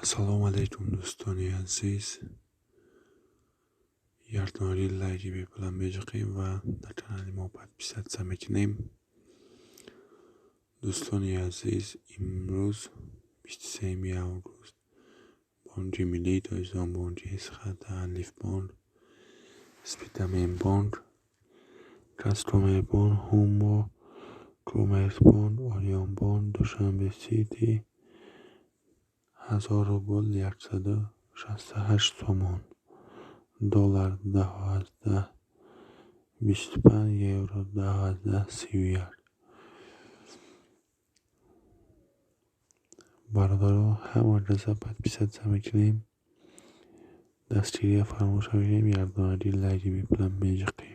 Ассалому алайкум, дӯстони азиз. Ярдонали лайки бепулам меҷиқем ва дар канали мо подписаться мекунем. Дӯстони азиз, имрӯз 23 август Бонки Миллии Тоҷикистон, Бонки Эсхата, Алифбонк, Спитаменбонк, Казкоммербонк, Ҳумо, Коммерсбонк, Ориёнбонк, Душанбе Сити 1000 рубл 168 сомон, доллар 10,25, евро 10,31. Бародаро, ҳама газа подписаться мекунем, дастгирия фаромӯш накунем, ярдонари лайки бепулам меҷиқем.